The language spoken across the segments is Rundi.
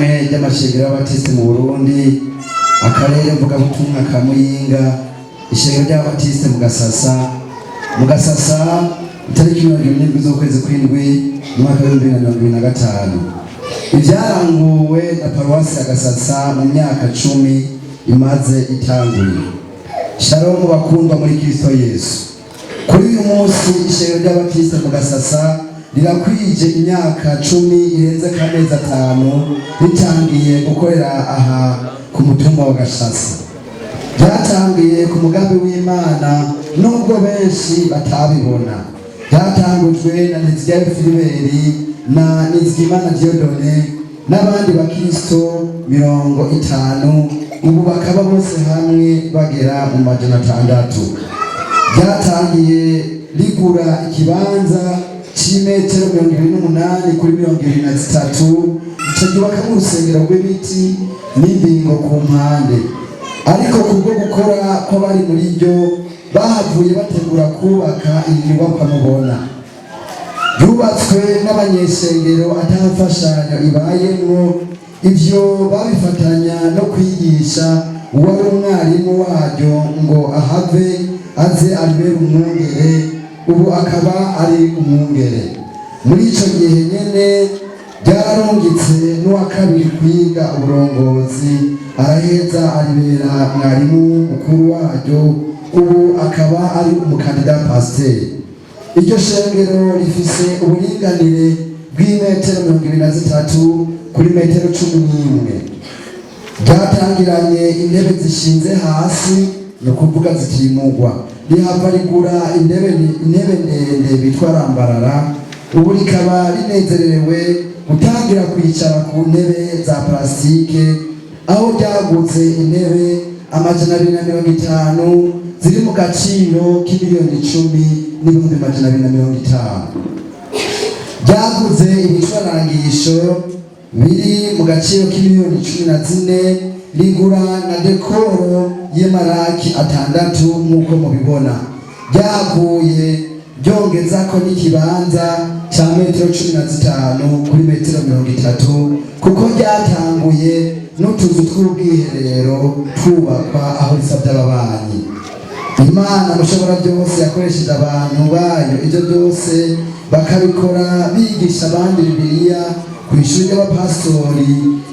Ishirahamwe ry'amashengero y'Abatisite mu Burundi, akarere mvugabutumwa ka Muyinga, ishengero ry'Abatisite mu Gasasa, mu Gasasa, itariki 27 z'ukwezi kw'indwi, mu mwaka wa 2025. Ibyaranguwe na paruwasi ya Gasasa mu myaka 10 imaze itanguye. Shalom bakundwa muri Kristo Yesu. Kuri uyu munsi ishengero ry'Abatisite mu Gasasa rirakwije imyaka 10 irenze k'amezi 5 ritangiye gukorera aha ku mutumba wa Gasasa. Byatangiye ku mugambi w'Imana, nubwo benshi batabibona. Byatangujwe na Ntizigayo Filiberi na Nizigimana Dieudonné n'abandi bakristo 50, ubu bakaba bose hamwe bagera mu 600. Byatangiye rigura ikibanza c'imetero 28 kuri 23, ico ryubakamo urusengero rw'ibiti n'imbingo ku mpande. Ariko kubwo gukora kw'abari muri ryo, bahavuye bategura kubaka iyi nyubakwa mubona yubatswe n'abanyeshengero ata mfashanyo ibayemwo. Ivyo babifatanya no kwigisha uwari umwarimu waryo ngo ahave aze aribere umwungere, ubu akaba ari umwungere. Muri ico gihe nyene byararungitse n'uwa kabiri kwiga uburongozi, araheza aribera mwarimu mukuru waryo, ubu akaba ari umukandida pasiteri. Iryo shengero rifise uburinganire bw'imetero 23 kuri metero 11. Ryatangiranye intebe zishinze hasi, ni ukuvuga zitimugwa, rihava rigura intebe ndende bitwa rambarara, ubu rikaba rinezerewe gutangira kwicara ku ntebe za plastique, aho ryagutse intebe 250 ziri mu gaciro k'imiliyoni 10,250,000. Ryaguze ibicurangisho biri mu gaciro k'imiliyoni 14, rigura na décor y'amaraki 6 nk'uko mubibona. Ryaguye ryongezako n'ikibanza ca metero 15 kuri metero 30, kuko ryatanguye n'utuzu tw'ubwiherero twubakwa aho risabye ababanyi. Imana Mushobora byose yakoresheje abantu bayo, ibyo byose bakabikora bigisha abandi Bibiliya ku ishuri ry'abapasitori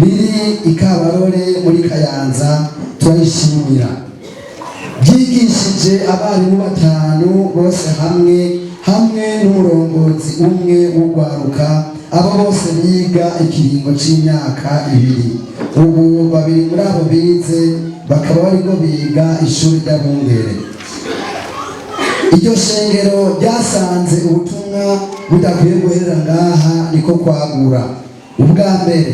riri i Kabarore muri Kayanza. Turayishimira. Byigishije abarimu batanu bose hamwe, hamwe n'umurongozi umwe w'urwaruka. Abo bose biga ikiringo c'imyaka 2. Ubu babiri muri abo bize bakaba bariko biga ishuri ry'abungere. Iryo shengero ryasanze ubutumwa budakwiye guherera ngaha, niko kwagura. Ubwa mbere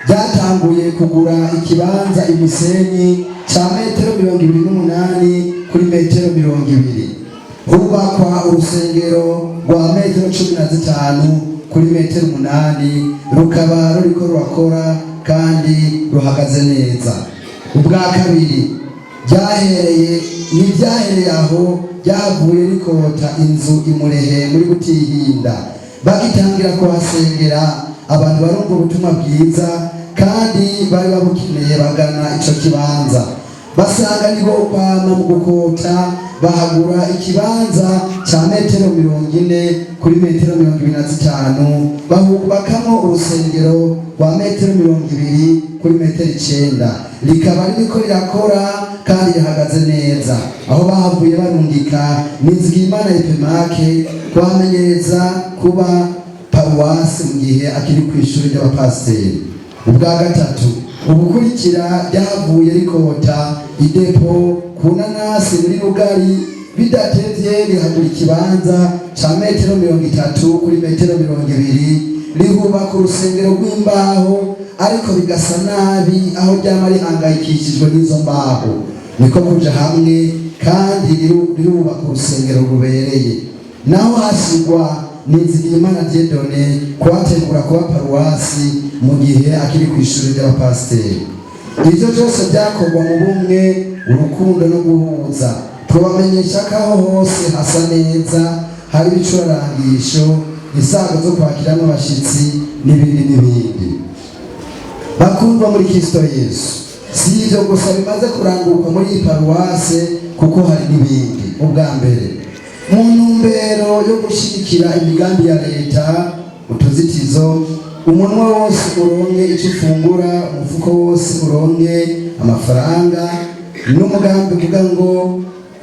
ryatanguye kugura ikibanza imisenyi ca metero 28 kuri metero 20, hubakwa urusengero rwa metero 15 kuri metero 8, rukaba ruriko rurakora kandi ruhagaze neza. Ubwa kabiri ryahereye, ntibyahereye aho, ryavuye rikota inzu imurehe muri Butihinda. Bagitangira kuhasengera, abantu barumva ubutumwa bwiza kandi bari babukeneye, bagana ico kibanza, basanga nibo kwama mu gukota, bahagura ikibanza ca metero 40 kuri metero 25, bahubakamo urusengero rwa metero 20 kuri metero 9, rikaba ririko rirakora kandi rihagaze neza. Aho bahavuye barungika Nizigimana Epemake kuhamenyereza kuba paruwasi mu gihe akiri ku ishuri ry'abapasiteri. Ubwa gatatu ubukurikira ryahavuye rikota idépôt ku nanasi muri Rugari, bidatevye rihagura ikibanza ca metero 30 kuri metero 20, rihubaka urusengero rw'imbaho, ariko bigasa nabi aho ryama rihangayikishijwe n'izo mbaho. Niko kuja hamwe kandi rirubaka urusengero rubereye, naho hasigwa Nizigiyimana Dieudonné kuhategura kuba paruwasi mu gihe akiri ku ishuri ry'abapasiteri. Ibyo byose byakorwa mu bumwe, urukundo no guhuza. Tubamenyesha ko aho hose hasa neza, hari ibicurarangisho, isago zo kwakiramo abashyitsi n'ibindi n'ibindi. Bakristo bagenzi, Bakundwa muri Kristo Yesu, si ibyo gusa bimaze kuranguka muri iyi paruwase, kuko hari n'ibindi. Ubwa mbere, mu ntumbero yo gushyigikira imigambi ya leta, utuzitizo, umunwa wose uronke icyo ufungura, umufuko wose uronke amafaranga, n'umugambi uvuga ngo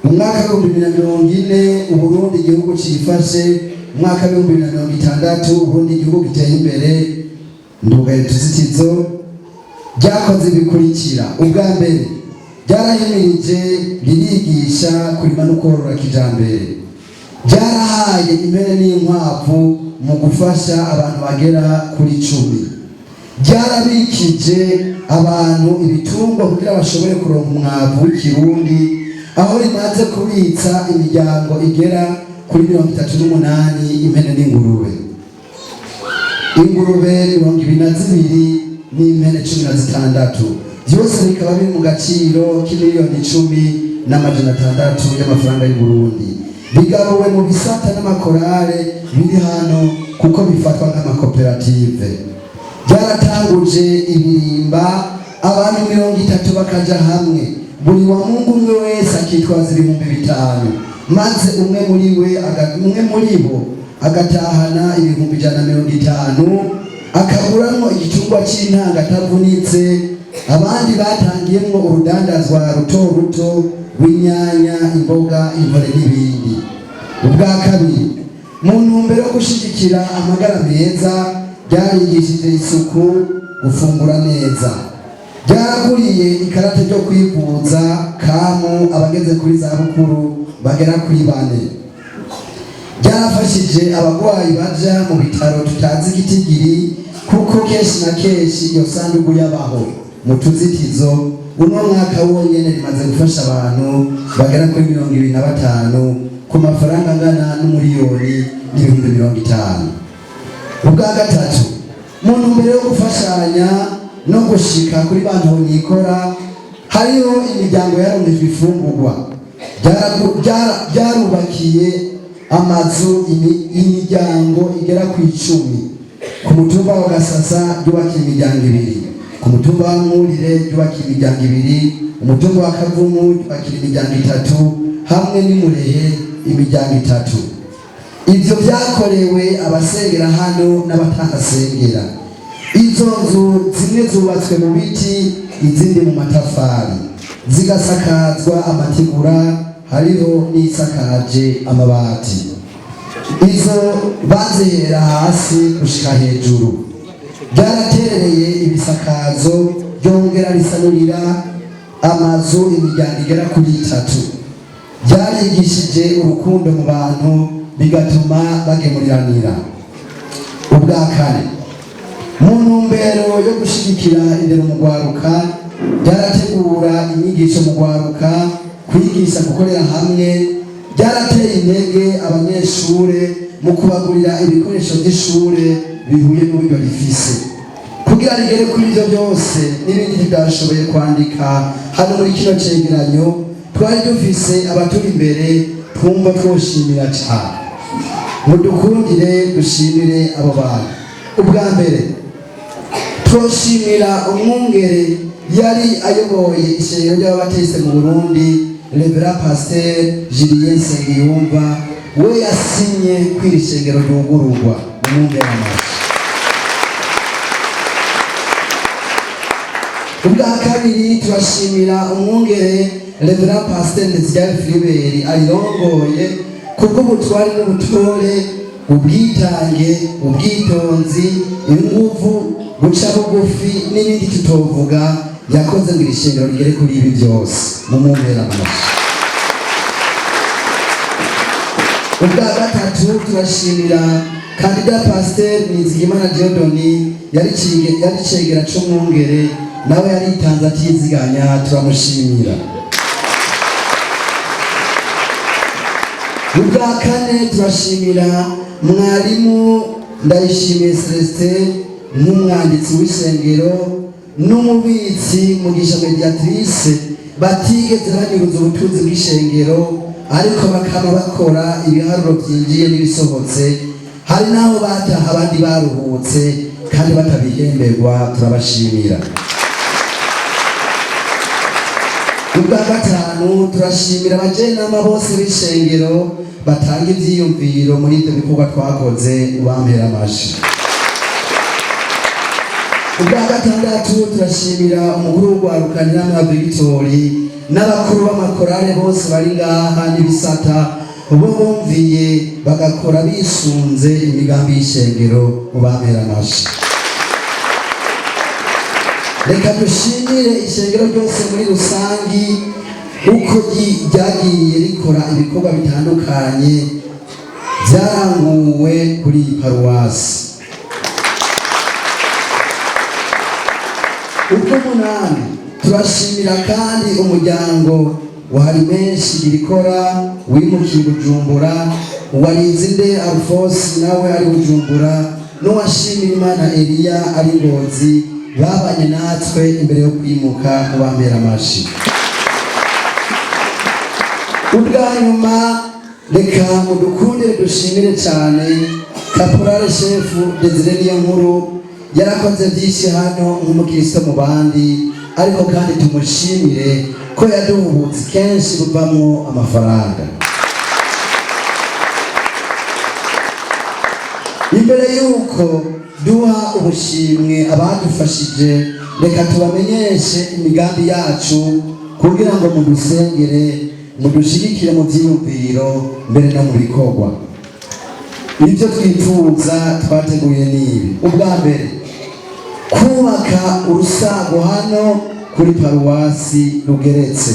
mu mwaka w'2040 Uburundi igihugu cifashe, mu mwaka w'2060 Uburundi igihugu giteye imbere, ndugaye utuzitizo ryakoze ibikurikira. Ubwa mbere, ryarahimirije ririgisha kurima no korora kijambere. Ryarahaye impene n'inkwavu mu gufasha abantu bagera kuri 10. Ryarabikije abantu ibitungwa kugira bashobore kuronka umwavu w'ikirundi, aho rimaze kubitsa imiryango igera kuri 38 impene n'ingurube, ingurube 22 n'impene 16, byose bikaba biri mu gaciro k'imiliyoni 10 600 y'amafaranga y'u Burundi. Bigabuwe mu bisata n'amakorale biri hano, kuko bifatwa nk'amakoperative. Byaratanguje ibirimba, abantu 30 bakaja hamwe, buri wa Mungu umwe wese akitwaza 5000, maze umwe muri bo agatahana 150,000, akaguramwo igitungwa c'intanga atavunitse. Abandi batangiyemwo urudandazwa ruto ruto rw'inyanya, imboga, intore n'ibindi. Ubwa kabiri, mu ntumbero yo gushigikira amagara meza, ryarigishije isuku, gufungura neza. Ryaraguriye ikarate ryo kwivuza kamu abageze kuri za bukuru bagera kuri bane. Ryarafashije abarwayi baja mu bitaro tutazi igitigiri, kuko kenshi na kenshi iyo sanduku yabaho mu tuzitizo. Uno mwaka wonyene rimaze gufasha abantu bagera kuri 25 ku mafaranga angana n'1,050,000. Ubwa gatatu, mu ntumbero yo gufashanya no gushika kuri bantu nikora, hariho imiryango yaronkejwe ifungurwa. Byarubakiye amazu imiryango igera ku 10. Ku mutumba wa Gasasa ryubakiye imiryango ibiri, ku mutumba wa Mwurire ryubakiye imiryango ibiri, umutumba wa Kavumu ryubakiye imiryango itatu, hamwe n'imurehe imiryango itatu. Ibyo byakorewe abasengera hano n'abatasengera. Izo nzu zimwe zubatswe mu biti, izindi mu matafari, zigasakazwa amategura, hariho n'isakaje amabati. Izo bazihera hasi gushika hejuru. Byaraterereye ibisakazo, byongera risanurira amazu imiryango igera kuri itatu. Byarigishije urukundo mu bantu, bigatuma bagemuriranira. Ubwa kane, mu ntumbero yo gushyigikira indero mu rwaruka, byarategura inyigisho mu rwaruka, kwigisha gukorera hamwe. Byarateye intege abanyeshure mu kubagurira ibikoresho by'ishure bihuye n'uburyo rifise. Kugira rigere kuri ibyo byose n'ibindi tutashoboye kwandika hano muri kino cegeranyo, twari dufise abaturi imbere twumva twoshimira cyane. Mudukundire dushimire abo bantu. Ubwa mbere, twoshimira umwungere yari ayoboye ishengero ry'ababatiste mu Burundi, Révérend Pasteur Julien Nsengiyumva, we yasinye kw'iri shengero ryugururwa. Umwungere, amashi. Ubwa kabiri, turashimira umwungere Révérend Pasteur Nteziryayo Philibert arirongoye, kubw'ubutwari n'ubutore, ubwitange, ubwitonzi, inguvu, guca bugufi n'ibindi tutovuga yakoze ngo iri shengero rigere kuri ibi byose. Mumumpera amashyi. Ubwa gatatu, turashimira candidat Pasteur Nizigimana Dieudonné, yari cegera c'umwungere, nawe yaritanze atiziganya, turamushimira. Ubwa kane, turashimira mwarimu Ndayishimiye Celestin nk'umwanditsi w'isengero n'umubitsi Mugisha Mediatrice, batigeze banyuruza ubutunzi bw'ishengero, ariko bakaba bakora ibiharuro byinjiye n'ibisohotse. Hari n'aho bataha abandi baruhutse. Kandi batabihemberwa, turabashimira. Ubwa gatanu, turashimira abajenama bose b'ishengero batanga ivyiyumviro muri ibyo bikorwa twakoze, bampera amashi. Ubwa gatandatu, turashimira umukuru w'urwaruka Nyiramwa Victori n'abakuru b'amakorale bose bari ngaha n'ibisata, bo bumviye bagakora bisunze imigambi y'ishengero, bampera amashi. Reka dushimire ishengero ryose muri rusangi uko ryagiye rikora ibikorwa bitandukanye byaranguwe kuri iyi paruwasi. Ubw'umunani, turashimira kandi umuryango wa menshi irikora wimukiye Bujumbura, uwarinzinde Alphonse nawe ari Bujumbura, n'uwashimira Imana Eliya ari Ngozi, babanye natwe imbere yo kwimuka, mubampera amashi. Ubwa nyuma, reka mudukundire dushimire cyane caporal chef Desire niyo nkuru. Yarakoze byinshi hano nk'umukristo mu bandi, ariko kandi tumushimire ko yaduhubutse kenshi buvamwo amafaranga. Imbere y'uko duha ubushimwe abadufashije, reka tubamenyeshe imigambi yacu kugira ngo mudusengere, mudushigikire mu byiyumviro mbere no mu bikorwa. Ibyo twifuza twateguye n'ibi: ubwa mbere, kubaka urusago hano kuri paruwasi rugeretse,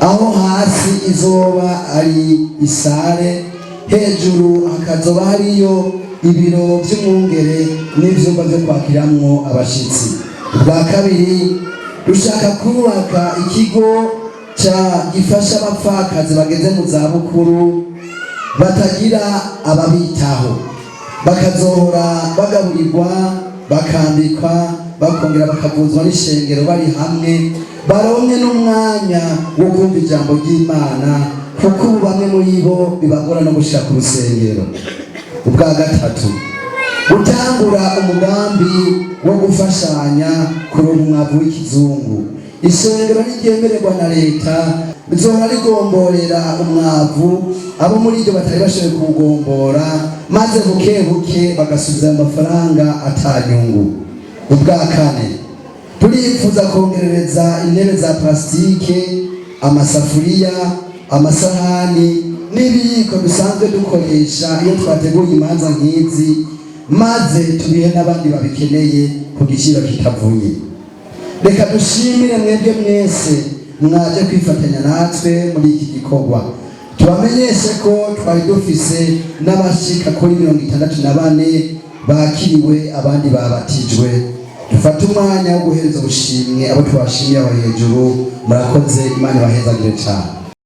aho hasi izoba ari isare, hejuru hakazoba hariyo ibiro by'umwungere n'ibyumba byo kwakiramwo abashyitsi. Ubwa kabiri, dushaka kubaka ikigo cya gifasha abapfakazi bageze mu zabukuru batagira ababitaho, bakazohora bagaburirwa, bakambikwa, bakongera bakavuzwa n'ishengero bari hamwe, baronke n'umwanya wo kumva ijambo ry'Imana, kuko ubu bamwe muri bo bibagora no gushika ku rusengero. Ubwa gatatu, gutangura umugambi wo gufashanya kuronka umwavu w'ikizungu. Ishengero niryemererwa na leta, rizohora rigomborera umwavu abo muri iryo batari bashoboye kuwugombora, maze buke buke bagasubiza ayo mafaranga atanyungu. Ubwa kane, turifuza kongerereza intebe za plasitike, amasafuriya, amasahani n'ibiyiko dusanzwe dukoresha iyo twateguye imanza nk'izi, maze tubihe n'abandi babikeneye ku giciro kitavunye. Reka dushimire mwebwe mwese mwaje kwifatanya natwe muri iki gikorwa. Tubamenyeshe ko twari dufise n'abashika kuri 64 bakiriwe, abandi babatijwe. Dufate umwanya wo guhereza ubushimwe abo twashimiye aho hejuru. Murakoze, Imana ibahezagire cyane.